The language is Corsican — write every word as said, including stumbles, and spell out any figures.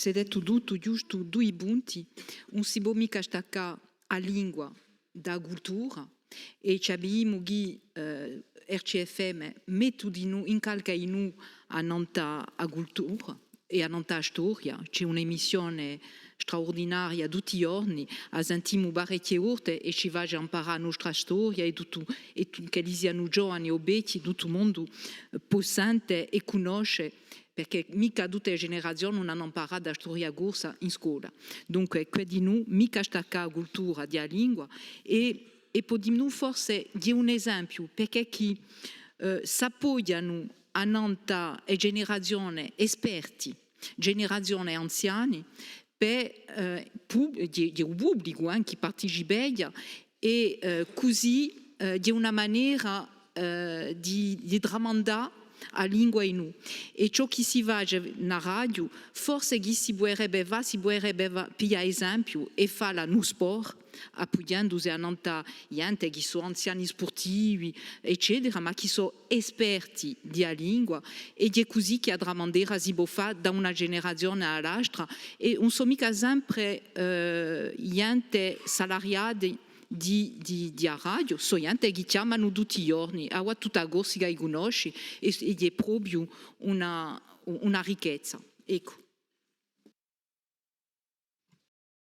S'hè dettu tuttu, ghjustu dui punti, ùn si pò micca staccà a lingua da a cultura, è ci avemu chì, eh, R C F M mette dinù, incalca dinù annant'à a cultura è annant'à a storia. Ci hè un'emissione straurdinaria tutti i ghjorni, a sentimu parechje volte è ci face amparà a nostra storia è tuttu, è tu-, ch'elli sianu giovani o vechji, tuttu u mondu, eh, pò sente è cunnosce, perchè micca tutte e generazione ùn anu amparatu a storia corsa in scola. Dunque, quì dinù, micca staccà a cultura di a lingua è, è pudemu forse dì un esempiu, perchè chì, eh, s'appoghjanu annant'à e generazione esperti, generazione anziani, per, eh, pub-, di, di u publicu, eh, chì participeghja, è, eh, cusì, eh, di una manera, eh, di, di tramandà a lingua dinù. È ciò chì si face in a radio, forse chì si puderebbe fà, si puderebbe fà, piglià esempiu è falla in u sport, appughjendusi annant'à ghjente chì sò anziani spurtivi, eccetera, ma chì sò esperti di a lingua, è hè cusì chì a tramandera si pò fà da una generazione à l'altra, è ùn sò micca sempre, eh, ghjente salariati di, di, di a radio, sò ghjente chì chjamanu tutti i ghjorni, avà tutta a Corsica i cunnosci, è, è hè propiu una, una ricchezza. Eccu.